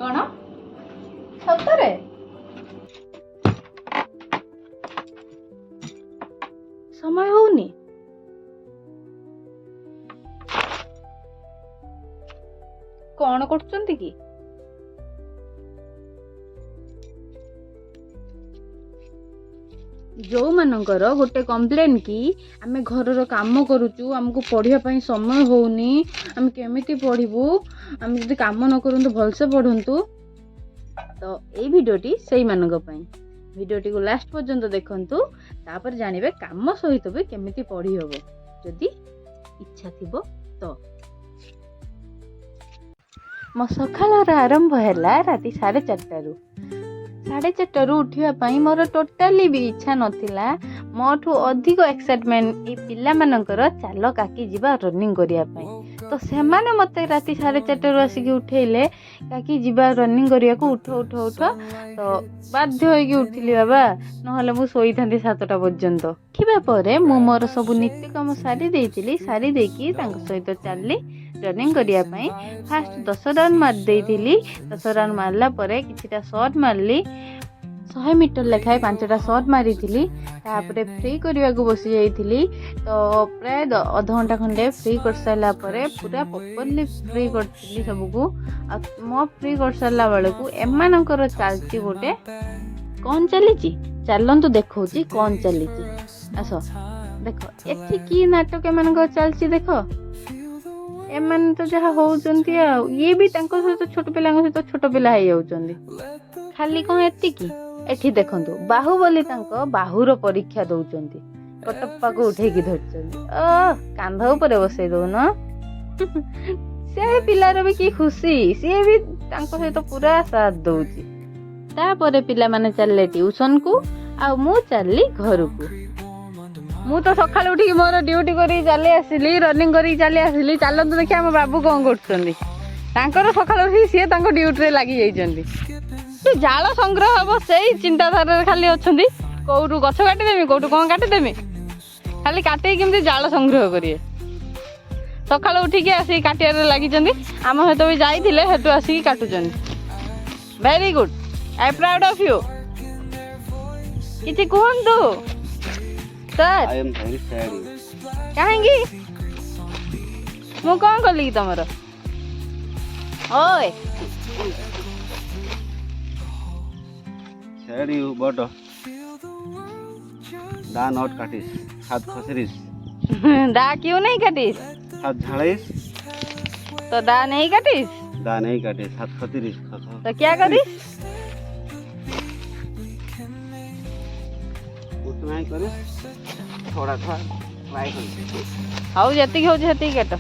କ'ଣ ସତରେ? ସମୟ ହଉନି? କ'ଣ କରୁଛନ୍ତି କି? ଯୋଉମାନଙ୍କର ଗୋଟେ କମ୍ପ୍ଲେନ୍ କି ଆମେ ଘରର କାମ କରୁଛୁ, ଆମକୁ ପଢ଼ିବା ପାଇଁ ସମୟ ହେଉନି, ଆମେ କେମିତି ପଢ଼ିବୁ, ଆମେ ଯଦି କାମ ନ କରନ୍ତୁ ଭଲସେ ପଢ଼ନ୍ତୁ, ତ ଏଇ ଭିଡ଼ିଓଟି ସେଇମାନଙ୍କ ପାଇଁ। ଭିଡ଼ିଓଟିକୁ ଲାଷ୍ଟ ପର୍ଯ୍ୟନ୍ତ ଦେଖନ୍ତୁ, ତାପରେ ଜାଣିବେ କାମ ସହିତ ବି କେମିତି ପଢ଼ି ହେବ ଯଦି ଇଚ୍ଛା ଥିବ। ତ ମୋ ସକାଳର ଆରମ୍ଭ ହେଲା ରାତି 4:30ରୁ। 4:30ରୁ ଉଠିବା ପାଇଁ ମୋର ଟୋଟାଲି ବି ଇଚ୍ଛା ନଥିଲା। ମୋଠୁ ଅଧିକ ଏକ୍ସାଇଟମେଣ୍ଟ ଏଇ ପିଲାମାନଙ୍କର, ଚାଲ କାକି ଯିବା ରନିଂ କରିବା ପାଇଁ। ତ ସେମାନେ ମୋତେ ରାତି 4:30ରୁ ଆସିକି ଉଠେଇଲେ, କାକି ଯିବା ରନିଂ କରିବାକୁ, ଉଠ ଉଠ ଉଠ। ତ ବାଧ୍ୟ ହେଇକି ଉଠିଲି ବାବା, ନହେଲେ ମୁଁ ଶୋଇଥାନ୍ତି 7ଟା ପର୍ଯ୍ୟନ୍ତ। ଉଠିବା ପରେ ମୁଁ ମୋର ସବୁ ନିତ୍ୟ କାମ ସାରି ଦେଇଥିଲି। ସାରି ଦେଇକି ତାଙ୍କ ସହିତ ଚାଲିଲି ରନିଂ କରିବା ପାଇଁ। ଫାଷ୍ଟ 10 ରାଉଣ୍ଡ ମାରି ଦେଇଥିଲି। 10 ରାଉଣ୍ଡ ମାରିଲା ପରେ କିଛିଟା ସଟ୍ ମାରିଲି। 100 ମିଟର ଲେଖାଏଁ 5ଟା ସଟ୍ ମାରିଥିଲି। ତାପରେ ଫ୍ରି କରିବାକୁ ବସି ଯାଇଥିଲି। ତ ପ୍ରାୟ ଅଧଘଣ୍ଟା ଖଣ୍ଡେ ଫ୍ରି କରିସାରିଲା ପରେ ପୁରା ପ୍ରପରଲି ଫ୍ରି କରିଥିଲି ସବୁକୁ। ଆଉ ମୋ ଫ୍ରି କରିସାରିଲା ବେଳକୁ ଏମାନଙ୍କର ଚାଲିଛି ଗୋଟେ, କ'ଣ ଚାଲିଛି, ଚାଲନ୍ତୁ ଦେଖଉଛି କ'ଣ ଚାଲିଛି। ଆସ ଦେଖ, ଏଠି କି ନାଟକ ଏମାନଙ୍କର ଚାଲିଛି ଦେଖ। ଏମାନେ ତ ଯାହା ହଉଛନ୍ତି, ଆଉ ଇଏ ବି ତାଙ୍କ ସହିତ ଛୋଟ ପିଲାଙ୍କ ସହିତ ଛୋଟ ପିଲା ହେଇଯାଉଛନ୍ତି। ଖାଲି କ'ଣ ଏତିକି, ଏଠି ଦେଖନ୍ତୁ ବାହୁବଲି ତାଙ୍କ ବାହୁର ପରୀକ୍ଷା ଦଉଛନ୍ତି। କଟପ୍ପାକୁ ଉଠେଇକି ଧରିଛନ୍ତି, ଅ କାନ୍ଧ ଉପରେ ବସେଇ ଦଉନ। ସେ ପିଲାର ବି କି ଖୁସି, ସିଏ ବି ତାଙ୍କ ସହିତ ପୁରା ସାଥ ଦଉଛି। ତାପରେ ପିଲାମାନେ ଚାଲିଲେ ଟ୍ୟୁସନକୁ ଆଉ ମୁଁ ଚାଲିଲି ଘରକୁ। ମୁଁ ତ ସକାଳୁ ଉଠିକି ମୋର ଡ୍ୟୁଟି କରିକି ଚାଲି ଆସିଲି, ରନିଂ କରିକି ଚାଲି ଆସିଲି। ଚାଲନ୍ତୁ ଦେଖିବା ଆମ ବାବୁ କ'ଣ କରୁଛନ୍ତି। ତାଙ୍କର ସକାଳୁ ଉଠିକି ସିଏ ତାଙ୍କ ଡ୍ୟୁଟିରେ ଲାଗି ଯାଇଛନ୍ତି। ସେ ଜାଳ ସଂଗ୍ରହ ହବ ସେଇ ଚିନ୍ତାଧାରାରେ ଖାଲି ଅଛନ୍ତି। କୋଉଠୁ ଗଛ କାଟିଦେମି, କୋଉଠୁ କ'ଣ କାଟିଦେମି, ଖାଲି କାଟିକି କେମିତି ଜାଳ ସଂଗ୍ରହ କରିବେ। ସକାଳୁ ଉଠିକି ଆସିକି କାଟିବାରେ ଲାଗିଛନ୍ତି। ଆମ ସହିତ ବି ଯାଇଥିଲେ, ସେଠୁ ଆସିକି କାଟୁଛନ୍ତି। Very good, I proud of you. କିଛି କୁହନ୍ତୁ sir. I am very sad. କାହିଁକି, ମୁଁ କ'ଣ କଲି କି ତମର? ଓଏ। Sad you, but the not କାଟିস, ହାତ ଖସିରିস। ଦା क्यों नहीं କାଟିস? ହାତ ଝାଡ଼ାଇস। ତ ଦା नहीं କାଟିস? ଦା नहीं କାଟିস, ହାତ ଖସିରିস। ତ क्या करिस? उतना ही करिस, थोड़ा थोड़ा ट्राई करिस। ହଉ, ଯେତିକି ହଉଛି ସେତିକି କାଟ।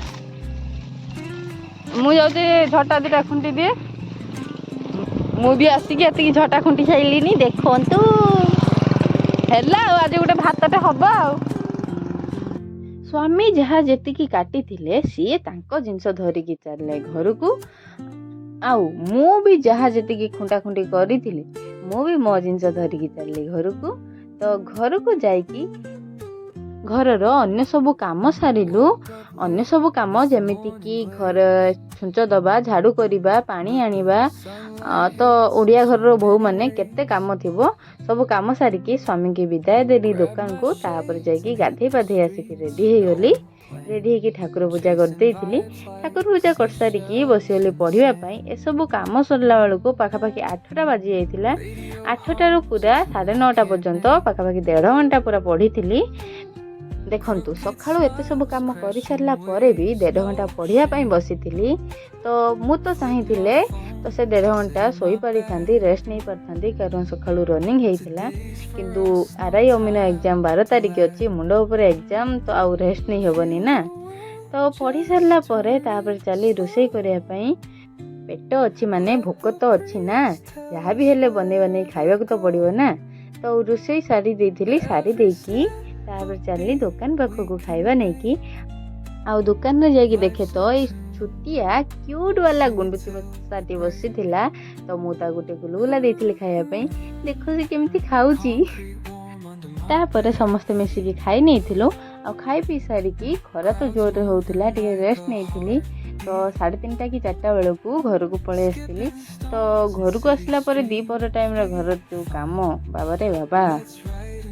ମୁଁ ଯାଉଛି ଝଟା ଦିଟା ଖୁଣ୍ଟି ଦିଏ। ମୁଁ ବି ଆସିକି ଏତିକି ଝଟା ଖୁଣ୍ଟି ସାରିଲିନି। ଦେଖନ୍ତୁ, ହେଲା ଆଉ ଆଜି ଗୋଟେ ଭାତଟେ ହବ। ଆଉ ସ୍ୱାମୀ ଯାହା ଯେତିକି କାଟିଥିଲେ, ସିଏ ତାଙ୍କ ଜିନିଷ ଧରିକି ଚାଲିଲେ ଘରକୁ। ଆଉ ମୁଁ ବି ଯାହା ଯେତିକି ଖୁଣ୍ଟା ଖୁଣ୍ଟି କରିଥିଲି, ମୁଁ ବି ମୋ ଜିନିଷ ଧରିକି ଚାଲିଲି ଘରକୁ। ତ ଘରକୁ ଯାଇକି ଘରର ଅନ୍ୟ ସବୁ କାମ ସାରିଲୁ। ଅନ୍ୟ ସବୁ କାମ ଯେମିତିକି ଘର ଛୁଞ୍ଚ ଦବା, ଝାଡ଼ୁ କରିବା, ପାଣି ଆଣିବା, ତ ଓଡ଼ିଆ ଘରର ବୋହୂମାନେ କେତେ କାମ ଥିବ, ସବୁ କାମ ସାରିକି ସ୍ୱାମୀକି ବିଦାୟ ଦେଲି ଦୋକାନକୁ। ତାପରେ ଯାଇକି ଗାଧେଇ ପାଧେଇ ଆସିକି ରେଡ଼ି ହେଇଗଲି। ରେଡ଼ି ହେଇକି ଠାକୁର ପୂଜା କରିଦେଇଥିଲି। ଠାକୁର ପୂଜା କରିସାରିକି ବସିଗଲି ପଢ଼ିବା ପାଇଁ। ଏସବୁ କାମ ସରିଲା ବେଳକୁ ପାଖାପାଖି 8ଟା ବାଜି ଯାଇଥିଲା। 8ଟାରୁ ପୁରା 9:30 ପର୍ଯ୍ୟନ୍ତ ପାଖାପାଖି ଦେଢ଼ ଘଣ୍ଟା ପୁରା ପଢ଼ିଥିଲି। ଦେଖନ୍ତୁ, ସକାଳୁ ଏତେ ସବୁ କାମ କରିସାରିଲା ପରେ ବି ଦେଢ଼ ଘଣ୍ଟା ପଢ଼ିବା ପାଇଁ ବସିଥିଲି। ତ ମୁଁ ତ ଚାହିଁଥିଲେ ତ ସେ ଦେଢ଼ ଘଣ୍ଟା ଶୋଇପାରିଥାନ୍ତି, ରେଷ୍ଟ ନେଇପାରିଥାନ୍ତି, କାରଣ ସକାଳୁ ରନିଂ ହେଇଥିଲା। କିନ୍ତୁ ଆର୍ I ଅମିନ ଏକ୍ଜାମ୍ 12 ତାରିଖ ଅଛି, ମୁଣ୍ଡ ଉପରେ ଏକ୍ଜାମ୍, ତ ଆଉ ରେଷ୍ଟ ନେଇ ହେବନି ନା। ତ ପଢ଼ି ସାରିଲା ପରେ ତାପରେ ଚାଲି ରୋଷେଇ କରିବା ପାଇଁ। ପେଟ ଅଛି ମାନେ ଭୋକ ତ ଅଛି ନା, ଯାହା ବି ହେଲେ ବନେଇ ବନେଇ ଖାଇବାକୁ ତ ପଡ଼ିବ ନା। ତ ରୋଷେଇ ସାରି ଦେଇଥିଲି। ସାରି ଦେଇକି ତାପରେ ଚାଲିଲି ଦୋକାନ ପାଖକୁ ଖାଇବା ନେଇକି। ଆଉ ଦୋକାନରେ ଯାଇକି ଦେଖେ ତ ଏଇ ଛୋଟିଆ କ୍ୟୁଟ୍ ବାଲା ଗୁଣ୍ଡୁଚି ମୂଷାଟି ବସିଥିଲା। ତ ମୁଁ ତାକୁ ଗୋଟେ ଗୁଲଗୁଲା ଦେଇଥିଲି ଖାଇବା ପାଇଁ। ଦେଖ ସେ କେମିତି ଖାଉଛି। ତାପରେ ସମସ୍ତେ ମିଶିକି ଖାଇ ନେଇଥିଲୁ। ଆଉ ଖାଇ ପିଇ ସାରିକି, ଖରା ତ ଜୋରରେ ହେଉଥିଲା, ଟିକେ ରେଷ୍ଟ ନେଇଥିଲି। ତ 3:30 କି 4ଟା ବେଳକୁ ଘରକୁ ପଳେଇ ଆସିଥିଲି। ତ ଘରକୁ ଆସିଲା ପରେ ଦ୍ୱିପହର ଟାଇମ୍ରେ ଘରର ଯେଉଁ କାମ, ବାବାରେ ବାବା।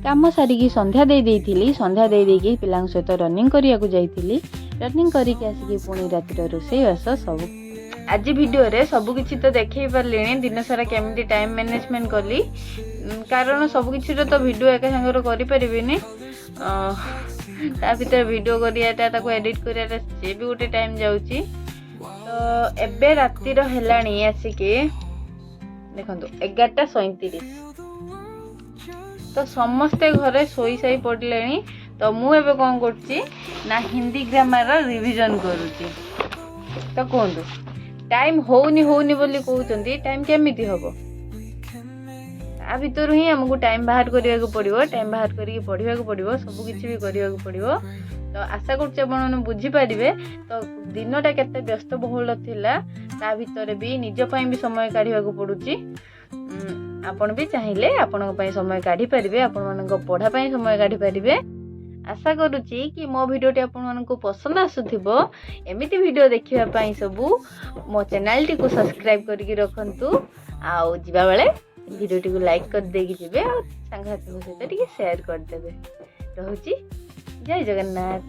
କାମ ସାରିକି ସନ୍ଧ୍ୟା ଦେଇ ଦେଇଥିଲି। ସନ୍ଧ୍ୟା ଦେଇ ଦେଇକି ପିଲାଙ୍କ ସହିତ ରନିଂ କରିବାକୁ ଯାଇଥିଲି। ରନିଂ କରିକି ଆସିକି ପୁଣି ରାତିର ରୋଷେଇବାସ ସବୁ। ଆଜି ଭିଡ଼ିଓରେ ସବୁ କିଛି ତ ଦେଖେଇ ପାରିଲିଣି, ଦିନ ସାରା କେମିତି ଟାଇମ୍ ମ୍ୟାନେଜମେଣ୍ଟ କଲି, କାରଣ ସବୁ କିଛିର ତ ଭିଡ଼ିଓ ଏକା ସାଙ୍ଗରେ କରିପାରିବିନି। ତା ଭିତରେ ଭିଡ଼ିଓ କରିବାଟା, ତାକୁ ଏଡ଼ିଟ୍ କରିବାଟା, ସେ ବି ଗୋଟେ ଟାଇମ୍ ଯାଉଛି। ତ ଏବେ ରାତିର ହେଲାଣି ଆସିକି ଦେଖନ୍ତୁ 11:37। ତ ସମସ୍ତେ ଘରେ ଶୋଇ ସାଇ ପଡ଼ିଲେଣି। ତ ମୁଁ ଏବେ କ'ଣ କରୁଛି ନା ହିନ୍ଦୀ ଗ୍ରାମାରର ରିଭିଜନ୍ କରୁଛି। ତ କୁହନ୍ତୁ, ଟାଇମ୍ ହଉନି ହଉନି ବୋଲି କହୁଛନ୍ତି, ଟାଇମ୍ କେମିତି ହବ? ତା ଭିତରୁ ହିଁ ଆମକୁ ଟାଇମ୍ ବାହାର କରିବାକୁ ପଡ଼ିବ। ଟାଇମ୍ ବାହାର କରିକି ପଢ଼ିବାକୁ ପଡ଼ିବ, ସବୁ କିଛି ବି କରିବାକୁ ପଡ଼ିବ। ତ ଆଶା କରୁଛି ଆପଣମାନେ ବୁଝିପାରିବେ। ତ ଦିନଟା କେତେ ବ୍ୟସ୍ତବହୁଳ ଥିଲା, ତା ଭିତରେ ବି ନିଜ ପାଇଁ ବି ସମୟ କାଢ଼ିବାକୁ ପଡ଼ୁଛି। ଆପଣ ବି ଚାହିଁଲେ ଆପଣଙ୍କ ପାଇଁ ସମୟ କାଢ଼ିପାରିବେ, ଆପଣମାନଙ୍କ ପଢ଼ା ପାଇଁ ସମୟ କାଢ଼ିପାରିବେ। ଆଶା କରୁଛି କି ମୋ ଭିଡ଼ିଓଟି ଆପଣମାନଙ୍କୁ ପସନ୍ଦ ଆସୁଥିବ। ଏମିତି ଭିଡ଼ିଓ ଦେଖିବା ପାଇଁ ସବୁ ମୋ ଚ୍ୟାନେଲଟିକୁ ସବସ୍କ୍ରାଇବ୍ କରିକି ରଖନ୍ତୁ। ଆଉ ଯିବାବେଳେ ଭିଡ଼ିଓଟିକୁ ଲାଇକ୍ କରିଦେଇକି ଯିବେ ଆଉ ସାଙ୍ଗସାଥିଙ୍କ ସହିତ ଟିକେ ସେୟାର କରିଦେବେ। ରହୁଛି, ଜୟ ଜଗନ୍ନାଥ।